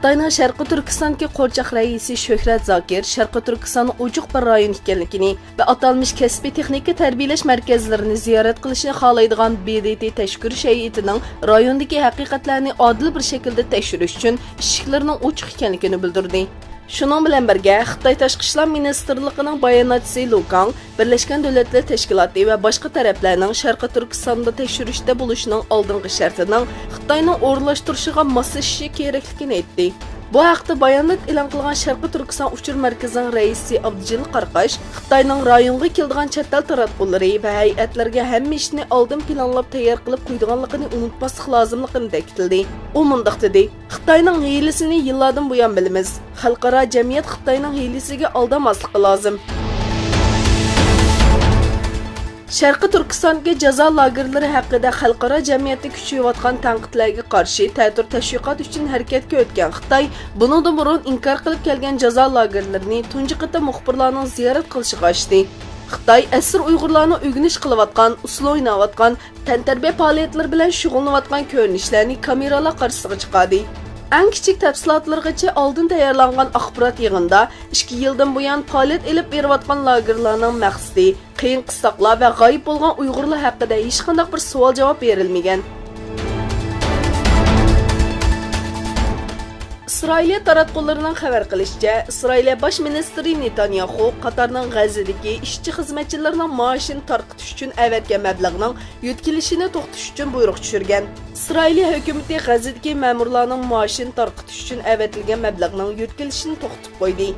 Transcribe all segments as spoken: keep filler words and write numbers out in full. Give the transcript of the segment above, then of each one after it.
خىتاينىڭ شەرقىي تۈركىستاندىكى قورچاق رەئىسى شۆھرەت زاكىر شەرقىي تۈركىستاننىڭ ئوچۇق بىر رايون ئىكەنلىكىنى ۋە ئاتالمىش كەسپىي تېخنىكا تەربىيەلەش مەركەزلىرىنى زىيارەت قىلىشنى خالايدىغان ب د ت تەشەككۈرلەش ھەيئىتىنىڭ رايوندىكى ھەقىقەتلەرنى ئادىل بىر شەكىلدە تەكشۈرۈش ئۈچۈن ئىشىكلىرىنىڭ ئوچۇق ئىكەنلىكىنى بىلدۈردى. شۇنىڭ بىلەن بىرگە، خىتاي تاشقى ئىشلار مىنىستىرلىقىنىڭ باياناتچىسى لۇ كاڭ بىرلەشكەن دۆلەتلەر تەشكىلاتى ۋە باشقا تەرەپلەرنىڭ شەرقىي تۈركىستاندا تەكشۈرۈشتە بولۇشىنىڭ ئالدىنقى شەرتىنىڭ خىتاينىڭ ئورۇنلاشتۇرۇشىغا ماسلىشىشى كېرەكلىكىنى ئېيتتى. بۇ ھەقتە بايانات ئېلان قىلغان شەرقىي تۈركىستان ئۇچۇر مەركىزىنىڭ رەئىسى ئابدۇجېلىل قاراقاش خىتاينىڭ رايونغا كېلىدىغان چەت ئەل تاراتقۇلىرى ۋە ھەيئەتلەرگە ھەممە ئىشنى ئالدىن پىلانلاپ تەييار قىلىپ قويىدىغانلىقىنى ئۇنتۇماسلىق لازىملىقىنى تەكىتلىدى. ئۇ مۇنداق دېدى، خىتاينىڭ ھىيلىسىنى يىللاردىن بۇيان بىلىمىز. خەلقئارا جەمئىيەت خىتاينىڭ ھىيلىسىگە ئالدانماسلىقى لازىم. شەرقىي تۈركىستاندىكى جازا لاگېرلىرى ھەققىدە خەلقئارا جەمئىيەتتە كۈچىيىۋاتقان تەنقىدلەرگە قارشى تەتۈر تەشۋىقات ئۈچۈن ھەرىكەتكە ئۆتكەن خىتاي بۇنىڭدىن بۇرۇن ئىنكار قىلىپ كەلگەن جازا لاگېرلىرىنى تۇنجى قېتىم مۇخبىرلارنىڭ زىيارەت قىلىشىغا ئاچتى. خىتاي ئەسىر ئۇيغۇرلارنىڭ ئۆگىنىش قىلىۋاتقان، ئۇسسۇل ئويناۋاتقان، تەنتەربىيە پائالىيەتلىرى بىلەن شۇغۇللىنىۋاتقان كۆرۈنۈشلەرنى كامېرالار قارشىسىغا چىقاردى. ئەڭ كىچىك تەپسىلاتلىرىغىچە ئالدىن تەييارلانغان ئاخبارات يىغىنىدا ئىككى يىلدىن بۇيان پائالىيەت ئېلىپ بېرىۋاتقان لاگېرلارنىڭ مەقسىتى، قىيىن قىستاقلار ۋە غايىب بولغان ئۇيغۇرلار ھەققىدە ھېچقانداق بىر سوئال-جاۋاب بېرىلمىگەن. ئىسرائىلىيە تاراتقۇلىرىنىڭ خەۋەر قىلىشىچە، ئىسرائىلىيە باش مىنىستىرى نېتانياھۇ قاتارنىڭ غەززىدىكى ئىشچى-خىزمەتچىلىرىنىڭ مائاشىنى تارقىتىش ئۈچۈن ئەۋەتكەن مەبلەغنىڭ يۆتكىلىشىنى توختىتىش ئۈچۈن بۇيرۇق چۈشۈرگەن. ئىسرائىلىيە ھۆكۈمىتى غەززىدىكى مەمۇرلارنىڭ مائاشىنى تارقىتىش ئۈچۈن ئەۋەتىلگەن مەبلەغنىڭ يۆتكىلىشىنى توختىتىپ قويدى.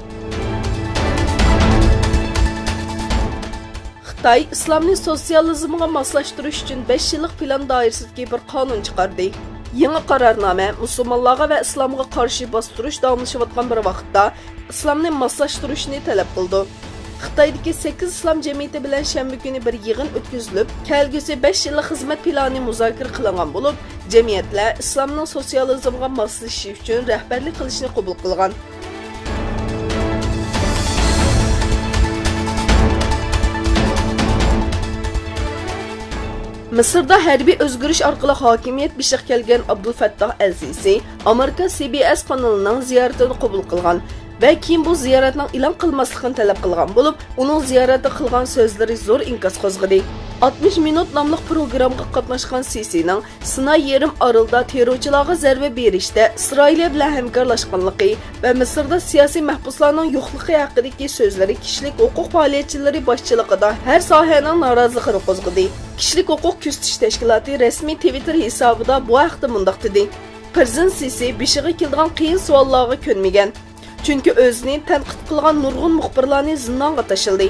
خىتاي ئىسلامنى سوتسىيالىزمغا ماسلاشتۇرۇش ئۈچۈن بەش يىللىق پىلان دائىرىسىدىكى بىر قانۇن چىقاردى. يېڭى قارارنامە مۇسۇلمانلارغا ۋە ئىسلامغا قارشى باستۇرۇش داۋاملىشىۋاتقان بىر ۋاقىتتا، ئىسلامنى ماسلاشتۇرۇشنى تەلەپ قىلىدۇ. خىتايدىكى سەككىز ئىسلام جەمئىيىتى بىلەن شەنبە كۈنى بىر يىغىن ئۆتكۈزۈلۈپ، كەلگۈسى بەش يىللىق خىزمەت پىلانى مۇزاكىرە قىلىنغان بولۇپ، جەمئىيەتلەر ئىسلامنىڭ سوتسىيالىزمغا ماسلىشىشى ئۈچۈن رەھبەرلىك قىلىشنى قوبۇل قىلغان. مىسىردا ھەربىي ئۆزگىرىش ئارقىلىق ھاكىمىيەت بېشىغا كەلگەن ئابدۇلفەتتاھ ئەلسىسى ئامېرىكا سى بى ئېس قانىلىنىڭ زىيارىتىنى قوبۇل قىلغان ۋە كېيىن بۇ زىيارەتنىڭ ئېلان قىلماسلىقىنى تەلەپ قىلغان بولۇپ، ئۇنىڭ زىيارەتتە قىلغان سۆزلىرى زور ئىنكاس قوزغىدى. ئاتمىش مىنۇت ناملىق پروگراممىغا قاتناشقان سىسىنىڭ سىناي يېرىم ئارىلىدا تېررورچىلارغا زەربە بېرىشتە ئىسرائىلىيە بىلەن ھەمكارلاشقانلىقى ۋە مىسىردا سىياسىي مەھبۇسلارنىڭ يوقلۇقى ھەققىدىكى سۆزلىرى كىشىلىك ھوقۇق پائالىيەتچىلىرى باشچىلىقىدا ھەر ساھەنىڭ نارازىلىقىنى قوزغىدى. كىشىلىك ھوقۇق كۆزىتىش تەشكىلاتى رەسمىي تىۋىتتېر ھېسابىدا بۇ ھەقتە مۇنداق دېدى، پىرېزىدېنت سىسى بېشىغا كېلىدىغان قىيىن سوئاللارغا كۆنمىگەن. چۈنكى ئۆزىنى تەنقىد قىلغان نۇرغۇن مۇخبىرلارنى زىندانغا تاشلىدى.